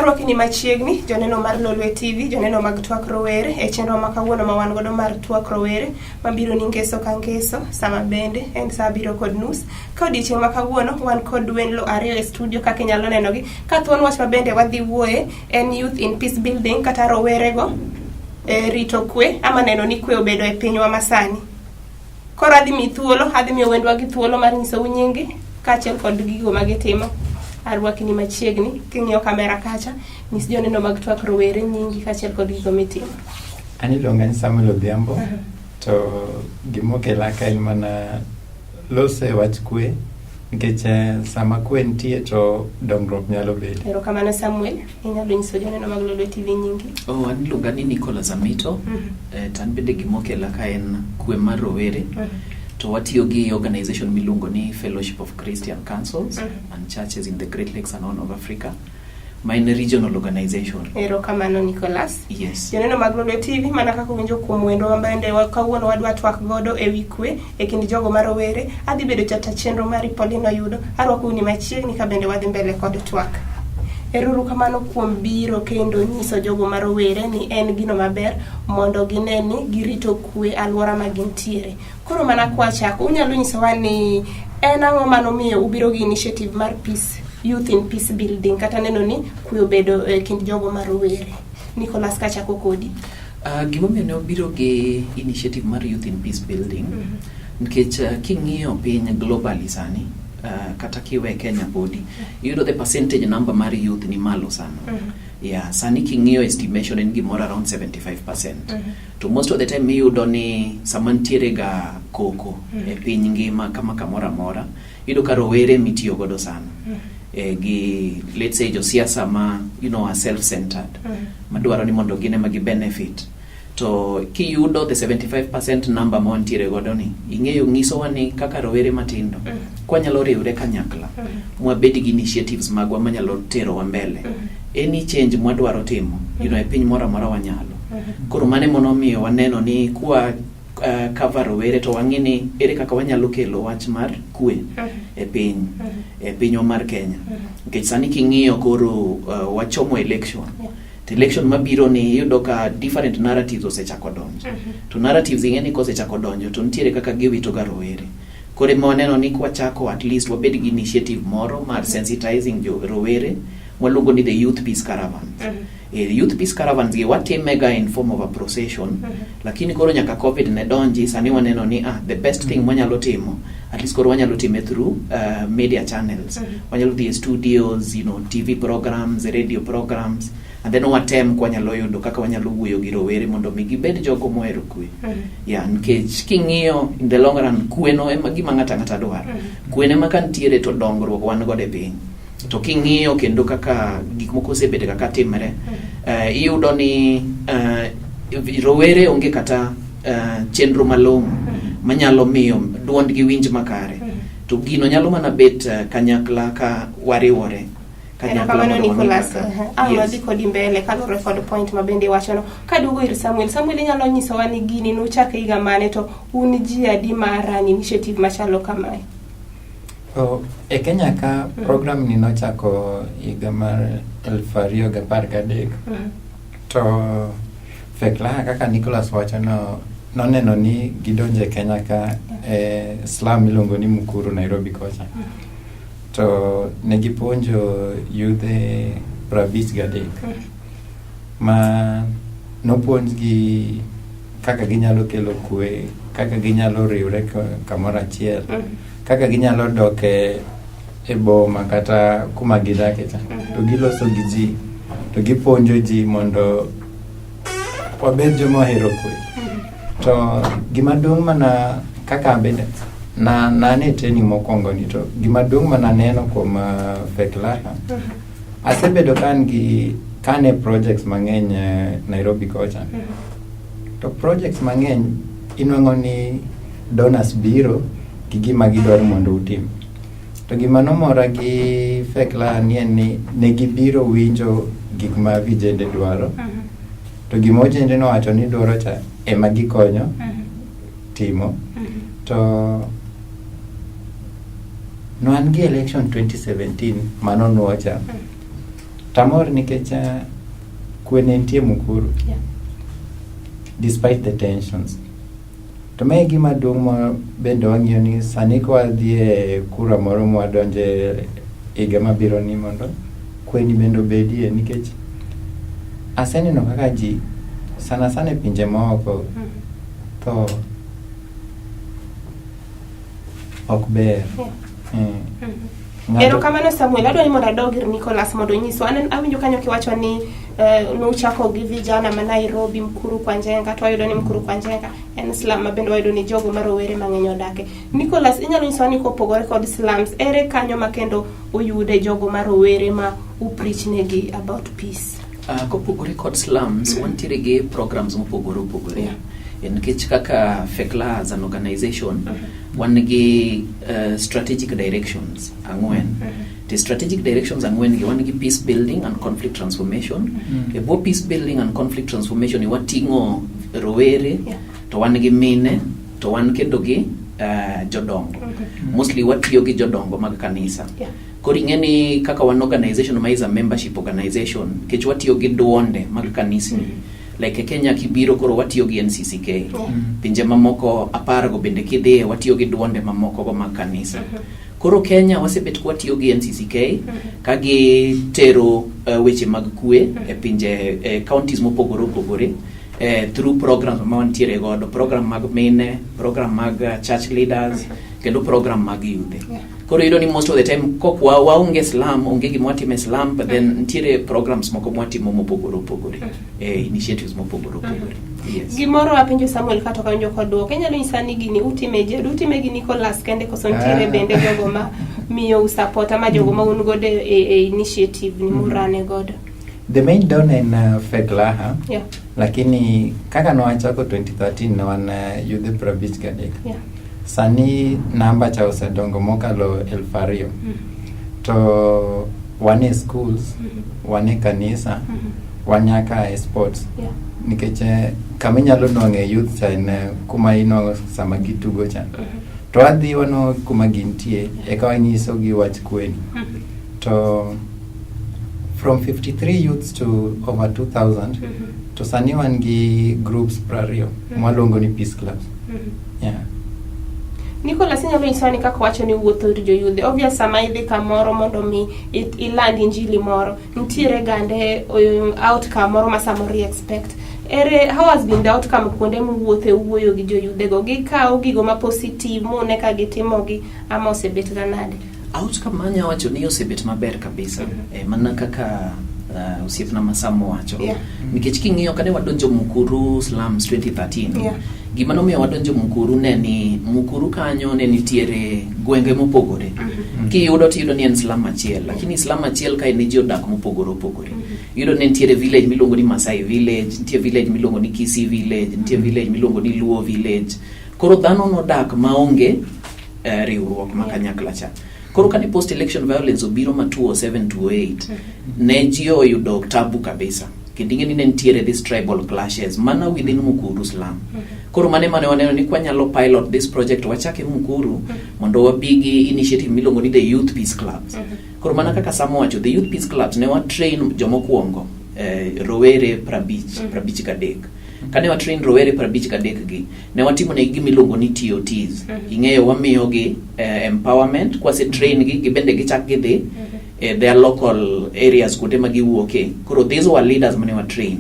Arwaki ni machiegni, joneno mar Lolwe TV, joneno mag Twak Rowere, e chenro ma kawuono ma wan godo mar Twak Rowere, mabiro ni ngeso ka ngeso, sama bende en saa 7:30. Ka odiechieng' ma kawuono, wan kod welo ariyo e studio kaka inyalo nenogi. Ka thuon wach ma bende wadhi wuoye en Youth in Peace Building kata rowerego e rito kwe ama neno ni kwe obedo e pinywa masani. Koro adhi miyi thuolo, adhi miyo wendwa gi thuolo mar nyisou nyingi kaachiel kod gigo ma gitimo. Arwaki ni machiegni, king'iyo kamera kacha, nyis joneno mag Twak Rowere nyingi kaachiel kod gigo mitimo. An iluonga ni Samuel Odhiambo, to gimokela ka en mana loso e wach kwe nikech sama kwe nitie to dongruok nyalo bedo. Erokamano Samuel, inyalo nyiso joneno mag Lolwe TV nyingi. Oh, an iluonga ni Nicholas Amito. To an bende gimokela ka en kwe mar rowere. To watiyo gi organization miluongo ni Fellowship of Christian Councils and Churches in the Great Lakes and Horn of Africa, ma en regional organization. Erokamano Nicholas. Yes. Joneno mag Lolwe TV, mana kaka uwinjo kuom wendwa ma bende kawuono wadwa twak godo e wi kwe e kind jogo ma rowere. Adhi bedo jata chenro mari Pauline Oyudo. Arwakou ni machiegni ka bende wadhi mbele kod twak. Eruru kamano kuom biro kendo nyiso jogo ma rowere ni en gino maber mondo gine ni girito kwe alwora ma gintiere. Koro mana kwachako, unyalo nyisowa ni en ang'o manomiyo ubiro gi initiative mar peace, youth in peace building, kata neno ni kwe obedo e kind jogo ma rowere. Nicholas, kachako kodi. Gimomiyo ne obiro gi initiative mar Youth in Peace Building, nikech king'iyo piny globally sani, kata kiwe Kenya podi, iyudo the percentage number mar youth ni malo sana. Yeah, sani king'iyo estimation en gimoro around 75%. To most of the time iyudo ni sama nitiere ga koko e piny ngima kama kamoro amora, iyudo ka rowere mitiyo godo sana. Gi let's say josiasa ma are self-centered, madwaro ni mondo gin ema gi benefit. To kiyudo the 75% number ma wantiere godo ni, ing'eyo nyisowa ni kaka rowere matindo, kwanyalo riwre kanyakla, mwabed gi initiatives magwa manyalo terowa mbele. Any change mwadwaro timo, e piny moro amora wanyalo. Koro mano ema nomiyo waneno ni kwa cover rowere to wang'i ni ere kaka wanyalo kelo wach mar kwe e piny, e pinywa mar Kenya. Nikech sani king'iyo koro wachomo election. To election mabiro ni iyudo ka different narratives osechako donjo. To narratives ing'e ni kosechako donjo to nitiere kaka giwito ga rowere. Koro ema waneno ni kwachako at least wabed gi initiative moro mar sensitizing jo rowere mwaluongo ni the Youth Peace Caravans. Youth Peace Caravans gi watime ga in form of a procession, lakini koro nyaka COVID ne donji, sani waneno ni the best thing mwanyalo timo at least koro wanyalo time through media channels. Wanyalo dhi e studios, TV programs, radio programs, and then watem kwanyalo yudo kaka wanyalo wuoyo gi rowere mondo mi gibed jogo mohero kwe. Yeah, nikech king'iyo in the long run, kwe no ema gima ng'ato ang'ata dwaro. Kwe no ema ka nitiere to dongruok wan godo e piny. To king'iyo kendo kaka gik moko osebedo kaka timre, iyudo ni rowere onge kata chenro malong'o manyalo miyo duondgi winj makare. To gino nyalo mana bet kanyakla ka wariwore. Kanyakla Erokamano mondo wang'i Nicholas. kaka- Yes. Wadhi kodi mbele kaluwore kod point ma bende iwachono. Kaduogo ir Samuel, Samuel inyalo nyisowa ni gini nuchake higa mane to un ji adi ma run initiative machalo kamae? Oh, e Kenya ka program ni nochako higa mar 2013 to FECLAHA kaka Nicholas wacho no noneno ni gidonjo e Kenya ka e slum miluongo ni Mukuru Nairobi kocha to ne gipuonjo yudhe 53 ma nopuonjgi kaka ginyalo kelo kwe, kaka ginyalo riwre kamoro achiel, kaka ginyalo dok e boma kata kuma gidake cha to giloso gi ji to gipuonjo ji mondo wabed joma ohero kwe. To gima duong' mana kaka bende na nane training mokwongo ni to gima duong' mana neno kuom FECLAHA, asebedo ka an gi ka an e projects mang'eny Nairobi kocha to projects mang'eny inwang'o ni donors biro gi gima gidwaro mondo utim to gima nomora gi FECLAHA ni en ni ne gibiro winjo gik ma vijende dwaro to gima ojende nowacho ni dwaro cha ema gikonyo timo. To nwan gi election 2017 mano nuocha. Tamor nikech kwe ne nitie Mukuru despite the tensions. To mae e gima duong' ma bende wang'iyo ni sani ka wadhi e kura moro mwadonje higa mabiro ni mondo kwe ni bende obedie nikech aseneno kaka ji sana sana e pinje maoko tho ok ber. Erokamano Samuel, adwa ni mondo adog ir Nicholas mondo onyiswa. Awinjo kanyo kiwacho ni nuchako gi vijana ma Nairobi, Mukuru kwa Njenga, to wayudo ni Mukuru kwa Njenga en slum ma bende wayudo ni jogo ma rowere mang'eny odake. Nicholas, inyalo nyisowa ni kopogore kod slums, ere kanyo ma kendo uyude jogo ma rowere ma upreach negi about peace? Kopogore kod slums, wantiere gi programs mopogore opogore. Nikech kaka FECLA as an organization, wan gi strategic directions ang'wen. The strategic directions ang'wen gi, wan gi peace building and conflict transformation. E bwo peace building and conflict transformation wating'o rowere, to wan gi mine, to wan kendo gi jodongo. Mostly watiyo gi jodongo mag kanisa. Koro ing'e ni kaka wan organization ma is a membership organization, nikech watiyo gi duonde mag kanisni. Like e Kenya kibiro koro watiyo gi NCCK. Pinje mamoko 10 go bende kidhiye watiyo gi duonde mamoko go mag kanisa. Koro Kenya wasebet kwatiyo gi NCCK ka gitero weche mag kwe e pinje, e counties mopogore opogore, through programs ma wantiere godo, program mag mine, program mag church leaders, kendo program mag youth. Koro iyudo ni most of the time kok waonge slum, onge gima watimo e slum, but then nitiere programs moko mwatimo mopogore opogore, initiatives mopogore opogore. Yes. Gimoro apenjo Samuel kata ok awinjo kodwoko. Inyalo nyisa ni gini utime je, utime gi Nicholas kende koso nitiere bende jogo ma miyou support ama jogo ma un godo e initiative ni murane godo? The main donor en Feglaha, lakini kaka nwachako 2013 ne wan yudhe 53. Sani namba cha osedongo mokalo 2000. To wan e schools, wan e kanisa, wan nyaka e sports. Nikech kama inyalo nwang'e youth cha en kuma inwang'o sama gitugo cha. To wadhi wanwang'o kuma gintie, eka wanyisogi wach kweni. To from 53 youths to over 2000, to sani wan gi groups 20 mwaluongo ni peace clubs. Yeah. Nicholas, inyalo nyisowa ni kaka wacho ni wuotho ir joyudhe. Obvious sama idhi kamoro mondo mi iland injili moro, nitiere gande outcome moro ma samoro i expect. Ere how has been the outcome kuonde muwuothe wuoyo gi joyudhego? Gikawo gigo ma positive mune ka gitimogi ama osebet ga nade? Outcome manya wacho ni osebet maber kabisa. Mana kaka osiepna ma Sam wacho. Nikech king'iyo kane wadonjo Mukuru slums 2013, gima nomiyo wadonjo Mukuru ne ni Mukuru kanyo ne nitiere gwenge mopogore. Kiyudo tiyudo ni en slum achiel, lakini slum achiel kae ne ji odak mopogore opogore. Iyudo ni nitiere village miluongo ni Masai village, nitie village miluongo ni Kisii village, nitie village miluongo ni Luo village. Koro dhano nodak maonge riwruok ma kanyakla cha. Koro kane post election violence obiro ma 2007 2008, ne ji oyudo tabu kabisa. Kendo ing'e ni ne nitiere this tribal clashes mana within Mukuru slum. Koro mane waneno ni kwanyalo pilot this project wachake Mukuru mondo wabi gi initiative miluongo ni the Youth Peace Clubs. Koro mana kaka Sam owacho, the Youth Peace Clubs ne wa train jomokwongo, rowere 50, 53. Kane wa train rowere 53 gi, ne watimo negi gima iluongo ni TOTs. Ing'eyo wamiyogi empowerment, kwase train gi, gibende gichak gidhi their local areas kuonde ma giwuoke. Koro these were leaders mane wa train.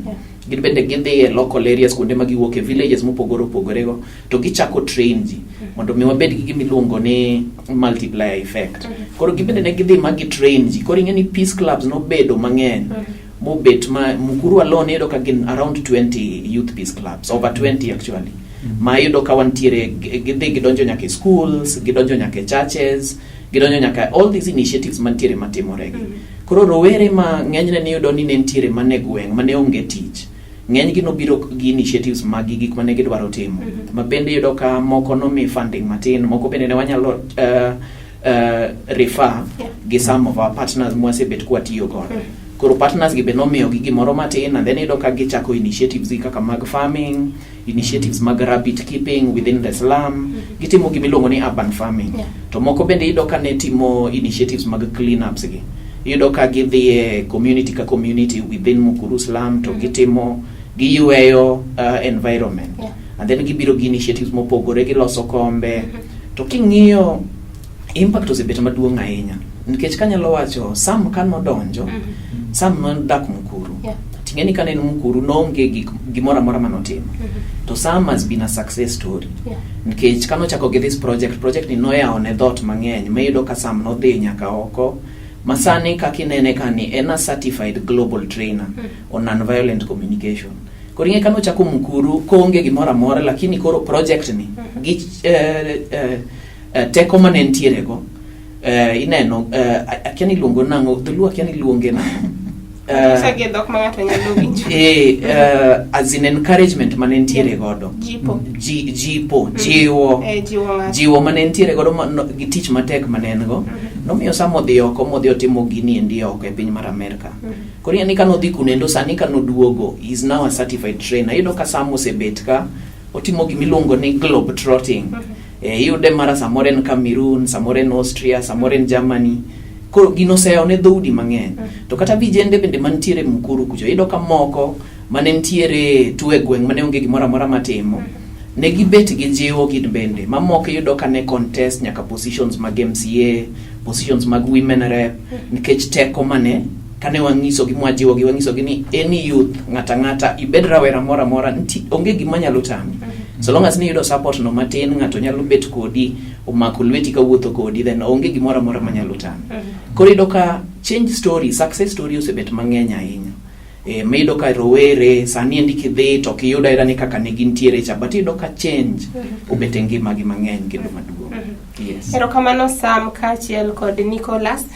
Gin bende gidhi e local areas kuonde ma giwuoke, villages mopogore opogore go, to gichako train ji mondo mi wabed gi gima iluongo ni multiplier effect. Koro gibende ne gidhi ma gi train ji. Koro ing'e ni peace clubs nobedo mang'eny. Mobet ma Mukuru alone iyudo ka gin around 20 youth peace clubs, over 20 actually. Ma iyudo ka wantiere, gidhi gidonjo nyaka e schools, gidonjo nyaka e churches, gidonjo nyaka all these initiatives mantiere matimore gi. Koro rowere ma ng'enyne niyudo ni ne nitiere mane gweng' mane onge tich. Ng'enygi nobiro gi initiatives mag gik mane gidwaro timo. Ma bende iyudo ka moko nomi funding matin, moko bende ne wanyalo refer gi some of our partners mwasebet kwatiyo godo. Koro partners gi be nomiyo gi gimoro matin, and then iyudo ka gichako initiatives gi kaka mag farming, initiatives mag rabbit keeping within the slum, gitimo gima iluongo ni urban farming. To moko bende iyudo ka ne timo initiatives mag clean ups gi. Iyudo ka gidhi e community ka community within Mukuru slum to gitimo giyweyo environment. And then gibiro gi initiatives mopogore, giloso kombe. To king'iyo impact osebet maduong' ahinya nikech kanyalo wacho Sam kanodonjo, Sam nodak Mukuru. Ting'e ni kane en Mukuru noonge gik gimoro amora manotimo. To Sam has been a success story. Nikech kanochako gi this project, project ni noyawo ne dhot mang'eny miyudo ka Sam nodhi nyaka oko ma sani kaka inene kani en a certified global trainer on nonviolent communication. Koro ing'e kanochako Mukuru koonge gimoro amora, lakini koro project ni gi teko mane entiere go, ineno, akia ni iluongo nang'o dholuo, akia ni iluonge nang'o. Nyisa gi e dhok ma ng'ato nyalo winjo. As in encouragement mane entiere godo. Jipo. Jipo, jiwo. Jiwo ng'ato. Jiwo mane entiere godo gi tich matek mane en go nomiyo Sam odhi oko modhi otimo gini endi oko e piny mar Amerka. Koro ing'e ni kanodhi kunendo sani kanoduogo he is now a certified trainer. Iyudo ka Sam osebet ka otimo gimiluongo ni globe trotting. Iyude mara samoro en Cameroon, samoro en Austria, samoro en Germany. Koro gino oseyawo ne dhoudi mang'eny. To kata vijende bende mantiere Mukuru kucho, iyudo ka moko mane nitiere tu e gweng' mane onge gimoro amora matimo, ne gibet gi jiwo gin bende. Mamoko iyudo ka ne contest nyaka positions mag MCA, positions mag women rep, nikech teko mane kane wang'isogi mwajiwogi, wang'isogi ni any youth, ng'ata ng'ata, ibed rawera moro amora, onge gima nyalo tami. So long as ni iyudo support no matin, ng'ato nyalo bet kodi, omako lweti kawuotho kodi, then onge gimoro amora manyalo tami. Koro iyudo ka change story, success story osebet mang'eny ahinya. Miyudo ka rowere sani endi kidhi to ok iyud ayuda ni kaka ne gintiere cha, but iyudo ka change obet e ngimagi mang'eny kendo maduong'. Yes. Erokamano Sam kaachiel kod Nicholas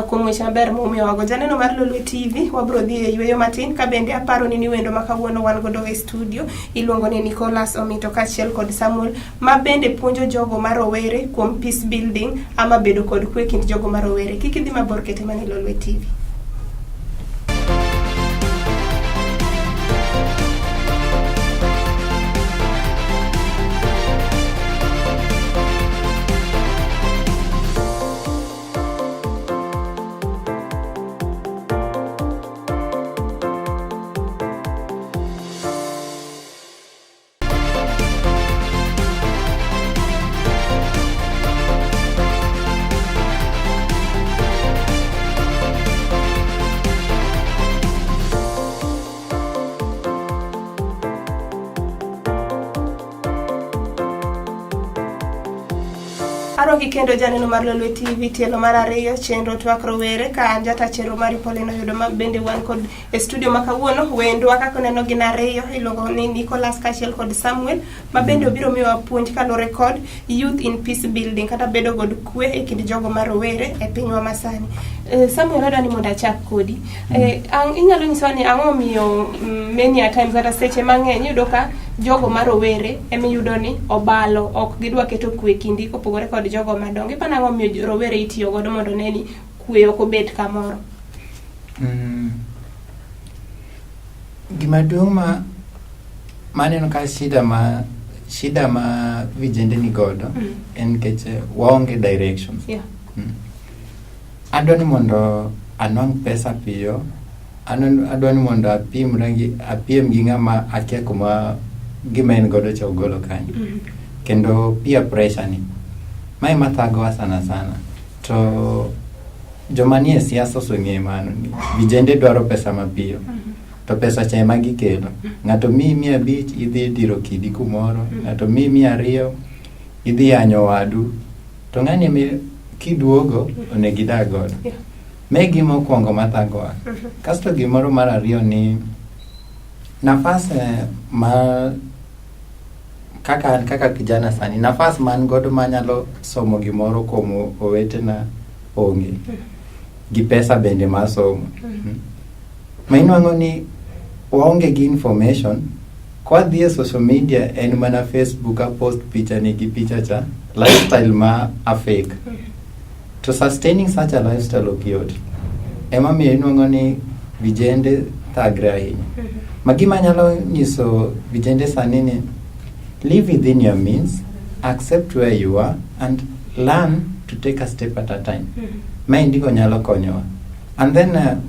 kuom weche maber mumiyowago. Janeno mar Lolwe TV, wabro dhi e yueyo matin ka bende aparo ni wendo ma kawuono wan godo e studio iluongo ni Nicholas Omito kaachiel kod Samuel ma bende puonjo jogo ma rowere kuom peace building ama bedo kod kwe kind jogo ma rowere. Kik idhi mabor, kete mana e Lolwe TV. Arwaki kendo janeno mar Lolwe TV tielo mar ariyo chenro twak rowere ka an jata chenro mari Pauline Oyudo ma bende wan kod e studio ma kawuono wendwa kaka uneno gin ariyo iluongo ni Nicholas kaachiel kod Samuel ma bende obiro miyowa puonj kaluwore kod Youth in Peace Building kata bedo kod kwe e kind jogo ma rowere e pinywa masani. Samuel, adwa ni mondo achak kodi. Inyalo nyisowa ni ang'o momiyo many a times kata seche mang'eny iyudo ka jogo ma rowere emiyudo ni obalo ok gidwa keto kwe e kindgi kopogore kod jogo madongo. Iparo ang'o momiyo rowere itiyo godo mondo one ni kwe ok obet kamoro? Gima duong' ma maneno ka shida ma vijende ni godo en nikech waonge direction. Adwa ni mondo anwang' pesa piyo, adwa ni mondo apimra gi apiem gi ng'ama akia kuma gima en godo cha ogolo kanyo. Kendo peer pressure ni mae ema thagowa sana sana. To joma nie siasa oseng'eyo mano ni vijende dwaro pesa mapiyo. To pesa cha ema gikelo. Ng'ato miyi 500 idhi diro kidi kumoro, ng'ato miyi 200 idhi yanyo wadu. To ng'ani kiduogo onego idag godo. Me gima okwongo mathagowa. Kasto gimoro mar ariyo ni nafas ma kaka an kaka kijana sani, nafas ma an godo manyalo somo gimoro kuom owetena onge. Gi pesa bende mar somo. Ma inwang'o ni waonge gi information, kwadhi e social media en mana Facebook a post picha ni gi picha cha, lifestyle ma a fake. To sustaining such a lifestyle ok yot. Emomiyo inwang'o ni vijende thagre ahinya. Ma gima anyalo nyiso vijende sani ni live within your means, accept where you are and learn to take a step at a time. Maendi go nyalo konyowa. And then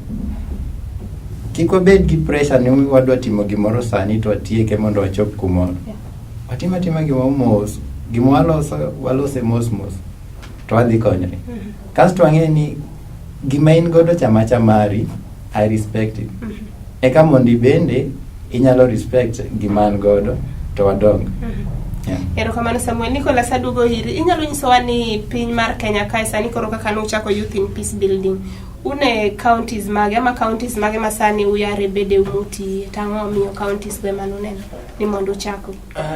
kik wabed gi pressure ni wadwa timo gimoro sani to watieke mondo wachop kumoro. Watim atima gimoro mos, gima waloso walose mos mos to wadhi konyre. Kasto wang'e ni gima in godo cha macha mari, I respect it. Eka mondo ibende inyalo respect gima an godo to wadong. Yeah. Erokamano, Samuel. Nicholas, aduogo iri. Inyalo nyisowa ni piny mar Kenya kae sani koro kaka nuchako Youth in Peace Building, une counties mage ama counties mage ma sani uyare bedeu mutiye, to ang'o omiyo counties go ema nuneno ni mondo uchako?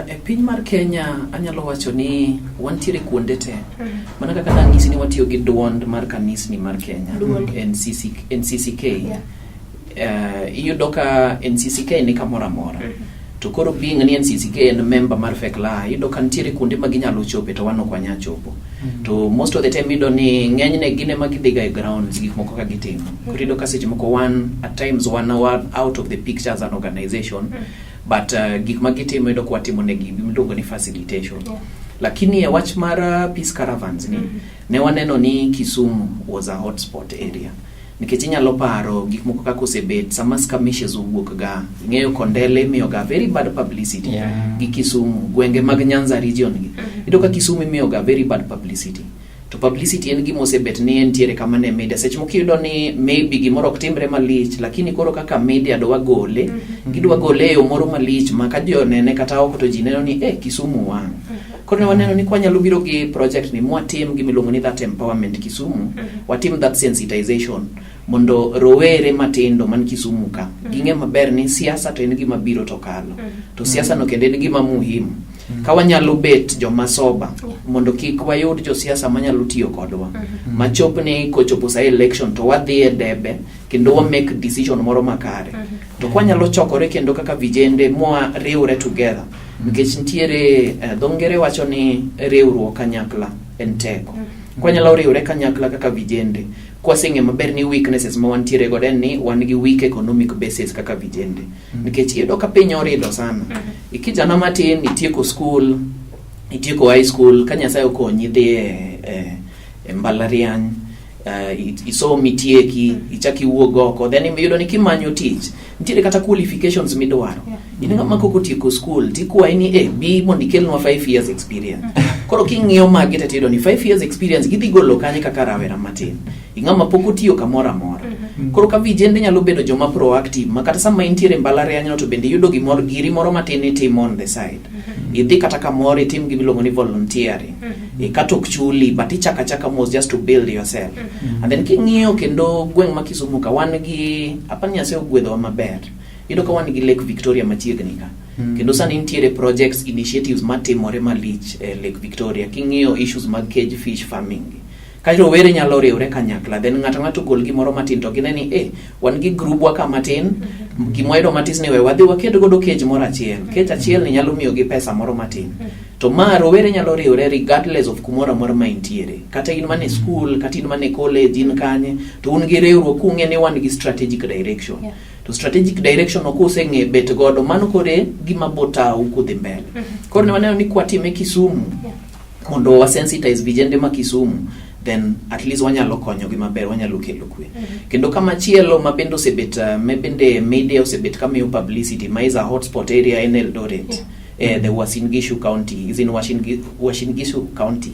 E piny mar Kenya anyalo wacho ni wantiere kuonde te. Mana kaka nanyisi ni watiyo gi duond mar kanisni mar Kenya. Duond. NCC, NCCK. Yeah. Iyudo ka NCCK ni kamoro amora. To koro being ni NCCK en member mar FECLA, iyudo ka nitiere kuonde ma ginyalo chope to wan ok wanyal chopo. To most of the time iyudo ni ng'enyne gin ema gidhiga e grounds gik moko ka gitimo. Koro iyudo ka seche moko wan at times wan out of the picture as an organization. But gik ma gitimo iyudo ka watimo negi gimiluongo ni facilitation. Lakini e wach mar peace caravans ni, ne waneno ni Kisumu was a hotspot area. Nikech inyalo paro gik moko kaka osebet sama skirmishes owuok ga, ing'eyo Kondele imiyo ga very bad publicity gi Kisumu, gwenge mag Nyanza region gi. Iyudo ka Kisumu imiyo ga very bad publicity. To publicity en gima osebet ni entiere kama ne media. Seche moko iyudo ni maybe gimoro ok timre malich, lakini koro kaka media dwa gole, gidwa gole e yo moro malich ma ka ji onene kata oko to ji neno ni eh, Kisumu wang'. Koro ne waneno ni kwanyalo biro gi project ni mwatim gimiluongo ni that empowerment Kisumu, watim that sensitization mondo rowere matindo man Kisumu ka ging'e maber ni siasa to en gima biro to kalo. To siasa no kendo en gima muhimu. Ka wanyalo bet joma sober mondo kik wayud josiasa manyalo tiyo kodwa. Machop ni kochopo sa election to wadhi e debe kendo wa make decision moro makare. To kwanyalo chokore kendo kaka vijende mwa riwre together. Nikech nitiere dho ngere wacho ni riwruok kanyakla en teko. Kwanyalo riwre kanyakla kaka vijende, kwaseng'e maber ni weaknesses ma wantiere godo en ni wan gi weak economic basis kaka vijende. Nikech iyudo ka piny orido sana. Ikijana matin, itieko school, itieko high school, ka Nyasaye okonyi idhi e mbalariany, isom itieki, ichak iwuog oko, then iyudo ni kimanyo tich, nitiere kata qualifications midwaro. In ng'ama kok otieko school, tikwayi ni eh, bi mondo ikelnwa 5 years experience. Koro king'iyo magi te tiyudo ni 5 years experience gidhi golo kanye kaka rawera matin. Ing'ama pok otiyo kamoro amora. Koro ka vijende nyalo bedo joma proactive, ma kata sama intiere mbalariany no to bende iyudo gimoro, giri moro matin itimo on the side. Idhi kata kamoro itim gimiluongo ni volunteering. Kata ok chuli, but ichako achaka mos just to build yourself. And then king'iyo kendo gweng' ma Kisumu ka wan gi, apani Nyasaye ogwedhowa maber. Iyudo ka wan gi Lake Victoria machiegni ka. Kendo sani nitiere projects, initiatives matimore malich e Lake Victoria. King'iyo issues mag cage fish farming gi. Ka rowere nyalo riwre kanyakla, then ng'ato ng'ato gol gimoro matin to gine ni eh, wan gi grubwa ka matin, gima wayudo matis ni we wadhi waked godo cage moro achiel. Cage achiel ni nyalo miyogi pesa moro matin. To ma rowere nyalo riwre regardless of kumoro amora ma intiere. Kata in mana e school, kata in mana e college, in kanye, to un gi riwruok kung'e ni wan gi strategic direction. To strategic direction ok useng'e bet godo, mano kore gima botau kudhi mbele. Koro ne waneno ni kwatime Kisumu, mondo wa sensitize vijende ma Kisumu, then at least wanyalo konyogi maber, wanyalo kelo kwe. Kendo kamachielo ma bende osebet, ma bende media osebet kamiyo publicity, ma is a hotspot area en Eldoret. The Uasin Gishu County is in Uasin Gishu County.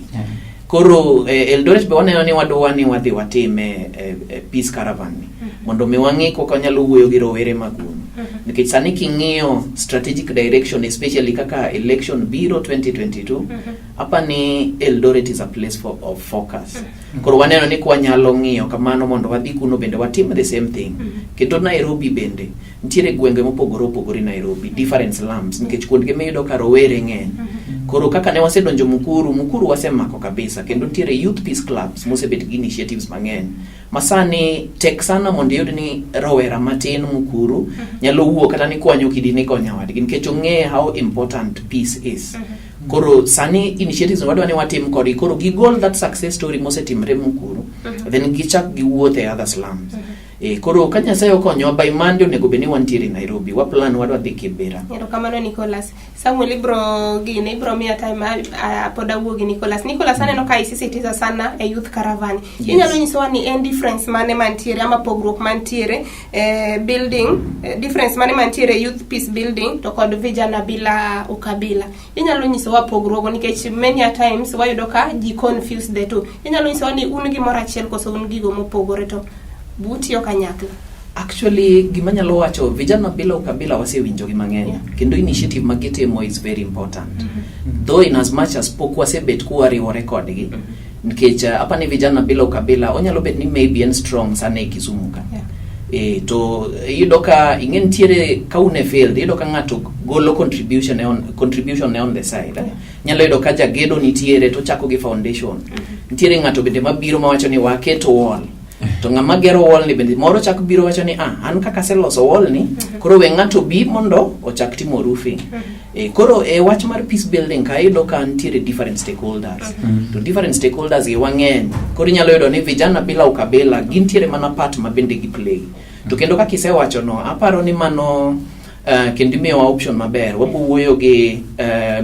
Koro Eldoret be waneno ni wadwa ni wadhi watime peace caravan ni mondo mi wang'i kaka wanyalo wuoyo gi rowere ma kuno. Nikech sani king'iyo strategic direction, especially kaka election biro 2022, apani Eldoret is a place of focus. Koro waneno ni kwanyalo ng'iyo kamano mondo wadhi kuno bende watim the same thing. Kendo Nairobi bende nitiere gwenge mopogore opogore Nairobi, different slums, nikech kuondgi miyudo ka rowere ng'eny. Koro kaka ne wasedonjo Mukuru, Mukuru wasemako kabisa, kendo nitiere youth peace clubs mosebet gi initiatives mang'eny. Masani tek sana mondo iyud ni rawera matin Mukuru nyalo wuok kata ni kwanyo kidi ni go nyawadgi nikech ong'e how important peace is. Koro sani initiatives wadwa ni watim kodgi, koro gigol that success story mosetimre Mukuru, then gichak giwuoth e other slums. Koro ka Nyasaye okonyowa, by Monday onego bed ni wantiere Nairobi. Wa plan wadwa dhi Kibera. Erokamano, Nicholas. Samuel, ibro gine, ibro miya time pod awuo gi Nicholas. Nicholas, aneno ka isisitiza sana e youth caravan. Inyalo nyisowa ni en difference mane mantiere ama pogruok mantiere e building, difference mane mantiere youth peace building to kod vijana bila ukabila? Inyalo nyisowa pogruogo, nikech many a times wayudo ka ji confuse the two. Inyalo nyisowa ni un gimoro achiel koso un gigo mopogore to butiyo kanyakla? Actually, gima nyalo wacho, vijana bila ukabila wasewinjogi mang'eny kendo initiative ma gitimo is very important, though in as much as pok wasebet kwariwore kodgi, nikech apani vijana bila ukabila onyalo bet ni maybe en strong sana e Kisumu ka. To iyudo ka ing'e nitiere ka un e field, iyudo ka ng'ato golo contribution ne on the side. Nyalo yudo ka jagedo nitiere to chako gi foundation, nitiere ng'ato bende mabiro mawacho ni waketo wall, to ng'ama gero wall ni bende moro chak biro wacho ni, "Ah, an kaka aseloso wall ni, koro we ng'ato bi mondo ochak timo roofing." Koro e wach mar peace building ka, iyudo ka nitiere different stakeholders, to different stakeholders gi wang'eny. Koro inyalo yudo ni vijana bila ukabila gintiere mana part ma bende gi play. To kendo kaka isewacho no, aparo ni mano kendo imiyowa option maber. Wabo wuoyo gi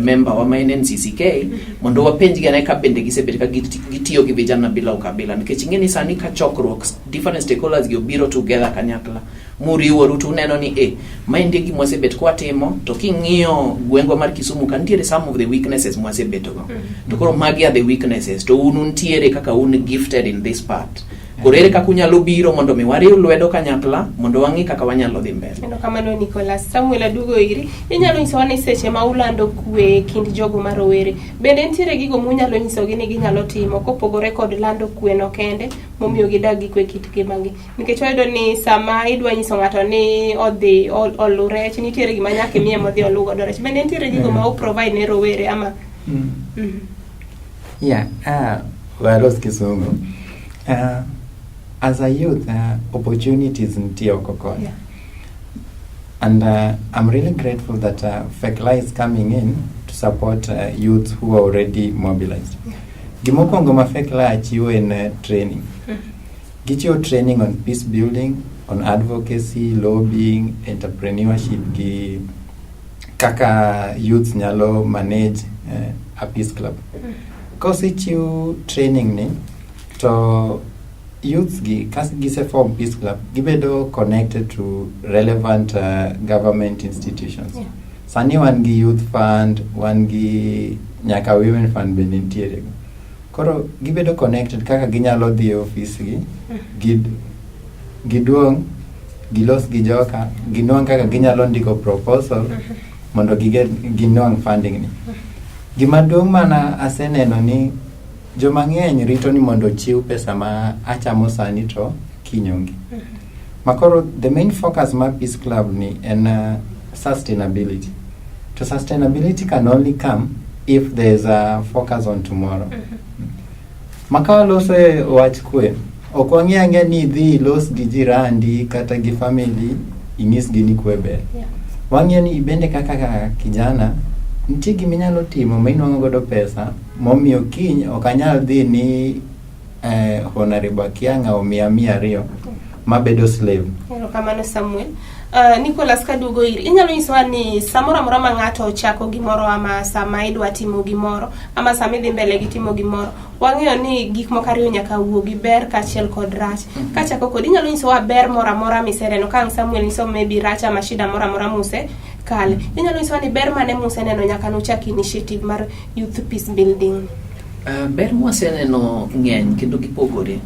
member wa ma en NCCK mondo wapenjgi ane ka bende gisebet ka gitiyo gi vijana bila ukabila, nikech ing'e ni sani ka chokruok different stakeholders gi obiro together kanyakla muriworu, to uneno ni maendi e gima wasebet kwatimo. To king'iyo gwengwa mar Kisumu ka, nitiere some of the weaknesses mwasebetogo, to koro magi are the weaknesses, to un untiere kaka un gifted in this part. Koro ere kaka unyalo biro mondo mi wariw lwedo kanyakla mondo wang'i kaka wanyalo dhi mbele? Erokamano, Nicholas. Samuel, aduogo iri. Inyalo nyisowa ni seche ma ulando kwe e kind jogo ma rowere, bende nitiere gigo munyalo nyisogi ni ginyalo timo kopogore kod lando kwe no kende momiyo gidag gi kwe kit ngimagi? Nikech wayudo ni sama idwa nyiso ng'ato ni odhi olu rech, nitiere gima nyaka imiye modhi olu godo rech. Bende nitiere gigo ma u provide ne rowere ama? Yeah, walos Kisungu. As a youth, opportunities nitie oko kocha. And I'm really grateful that FECLA is coming in to support youths who are already mobilized. Gimokwongo ma FECLA chiwo en training. Gichiwo training on peace building, on advocacy, lobbying, entrepreneurship gi kaka youths nyalo manage a peace club. Kosechiw training ni, to youths gi kas gise form peace club, gibedo connected to relevant government institutions. Sani wan gi youth fund, wan gi nyaka women fund bende nitiere. Koro gibedo connected kaka ginyalo dhi e ofis gi, giduong' gilos gi joka, ginwang' kaka ginyalo ndiko proposal mondo giget ginwang' funding ni. Gima duong' mana aseneno ni joma ng'eny rito ni mondo ochiw pesa ma achamo sani to kiny onge. Makoro the main focus mar Peace Club ni en sustainability. To sustainability can only come if there's a focus on tomorrow. Maka waloso e wach kwe, ok wang'e ang'e ni idhi ilos gi jirandi kata gi family inyisgi ni kwe ber. Wang'eyo ni ibende kaka kijana nitie gima inyalo timo ma inwang'o godo pesa momiyo kiny ok anyal dhi ni Honorable Akiang'a omiya 200 mabedo slave. Erokamano, Samuel. Nicholas, kaduogo iri, inyalo nyisowa ni samoro amora ma ng'ato ochako gimoro ama sama idwa timo gimoro ama sama idhi mbele gi timo gimoro, wang'eyo ni gik moko ariyo nyaka wuogi, ber kaachiel kod rach. Kachako kodi, inyalo nyisowa ber moro amora miseneno ka ang' Samuel nyiso maybe rach ama shida moro amora muse kale. Inyalo nyisowa ni ber mane museneno nyaka nuchak initiative mar youth peace building? Ber mwaseneno ng'eny kendo gipogore,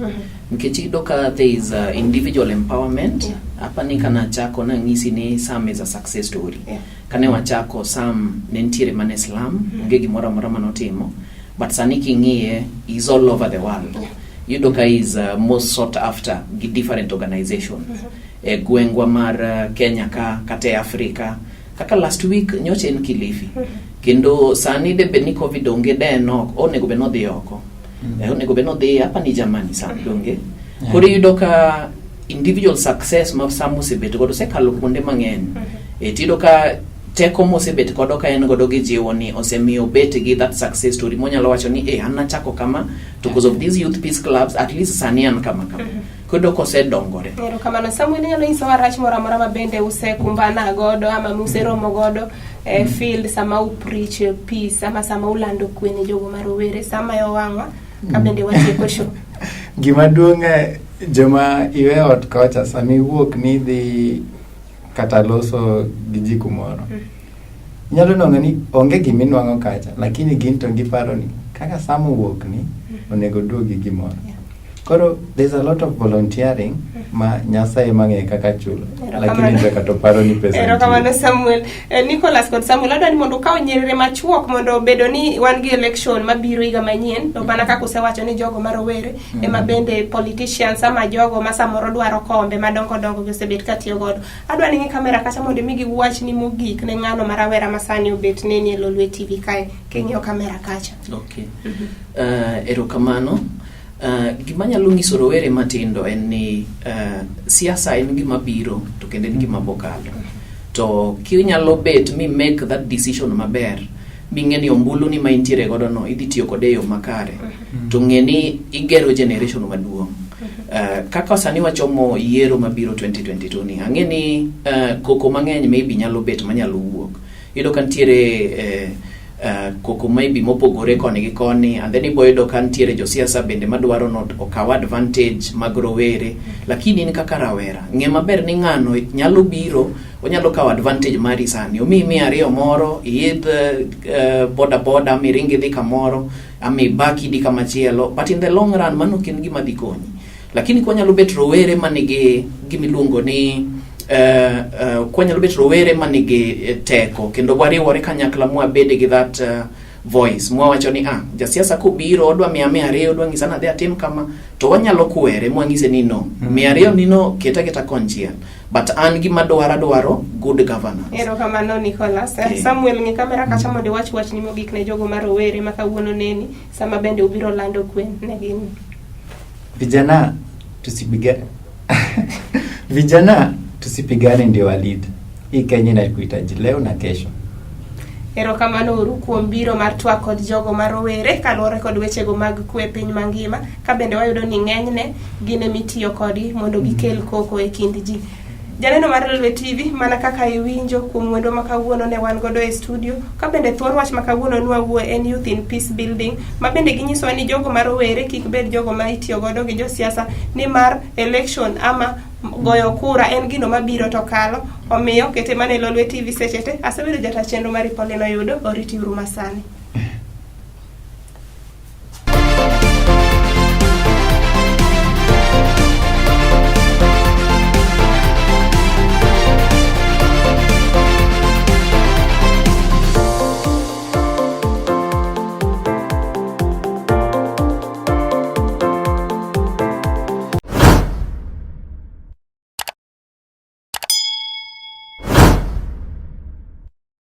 nikech iyudo ka there is individual empowerment. Apani kana achako nang'isi ni Sam is a success story. Kane wachako, Sam ne nitiere mana e slum, onge gimoro amora manotimo, but sani king'iye is all over the world. Iyudo ka is most sought after gi different organizations e gwengwa mar Kenya ka kata e Africa. Kaka last week nyocha en Kilifi, kendo sani de bed ni COVID onge, de en ok onego bed nodhi oko. Onego bed nodhi hapa ni Germany sam donge. Koro iyudo ka individual success ma Sam osebet godo osekalo kuonde mang'eny. Tiyudo ka teko mosebet godo ka en godo gi jiwo ni osemiyo obet gi that success story monyalo wacho ni an nachako kama, to because of these youth peace clubs at least sani an kama kama. Kendo kosedongore. Erokamano. Samuel, inyalo nyisowa rach moro amora ma bende usekumbana godo ama museromo godo e field sama u preach peace ama sama ulando kwe ne jogo ma rowere sama e owang'wa ka bende watieko show. Gima duong' joma iwe ot kocha sama iwuok ni idhi kata loso gi ji kumoro. Inyalo nwang'o ni onge giminwang'o kacha, lakini gin to giparo ni kaka Sam owuok ni onego oduog gi gimoro. Koro there's a lot of volunteering ma Nyasaye ema ng'eyo kaka chulo, lakini joka to paro ni pesa Erokamano Samuel. Nicholas kod Samuel, adwa ni mondo ukaw nyerere machuok mondo bedo ni wan gi election mabiro higa manyien, to mana kaka usewacho ni jogo ma rowere ema bende politicians ama jogo ma samoro dwaro kombe madongo dongo gi osebet ka tiyo godo. Adwa ni ng'i kamera kacha mondo imigi wachni mogik ne ng'ano ma rawera ma sani obet neni e Lolwe TV kae king'iyo kamera kacha. Okay. Erokamano. Gima anyalo nyiso rowere matindo en ni siasa en gima biro to kendo en gima bokalo. To kinyalo bet mi make that decision maber ming'e ni ombulu ni ma intiere godo no idhi tiyo kode e yo makare to ng'e ni igero generation maduong'. Kaka sani wachomo yiero mabiro 2022 ni ang'e ni koko mang'eny maybe nyalo bet manyalo wuok. Iyudo ka nitiere koko maybe mopogore koni gi koni, and then ibo yudo ka nitiere josiasa bende madwaro not okaw advantage mag rowere, lakini in kaka rawera ng'e maber ni ng'ano nyalo biro, onyalo kawo advantage mari sani, omiyi 200 moro, iidh boda boda miring idhi kamoro ama ibaki idhi kamachielo, but in the long run mano ok en gima dhi konyi. Lakini kwanyalo bet rowere manigi gimiluongo ni kwanyalo bet rowere manigi teko kendo wariwore kanyakla mwabede gi that voice mwawacho ni jasiasa kobiro odwa miya 200, odwa nyisa ni adhi atim kama, to wanyalo kwere mwanyise ni no, 200 ni no, keta keta konchiel, but an gima dwaro adwaro good governance. Erokamano Nicholas. Okay. Samuel, ng'i kamera kacha mondo iwach wachni mogik ne jogo ma rowere ma kawuono neni sama bende ubiro lando kwe ne gin. Vijana tusipigane. Vijana tusipigane ndio walid. Hii Kenya inakuhitaji leo na kesho. Erokamano uru kuom biro mar twak kod jogo ma rowere kaluwore kod wechego mag kwe piny mangima, ka bende wayudo ni ng'enyne gin emitiyo kodgi mondo gikel koko e kind ji. Janeno mar Lolwe TV, mana kaka iwinjo kuom wendo ma kawuono ne wan godo e studio, ka bende thuon wach ma kawuono nwawuoye en Youth in Peace Building, ma bende ginyisowa ni jogo ma rowere kik bed jogo ma itiyo godo gi josiasa, nimar election ama goyo kura en gino mabiro to kalo. Omiyo kete mana e Lolwe TV seche te. Asebedo jata chenro mari Pauline Oyudo, oriti uru masani.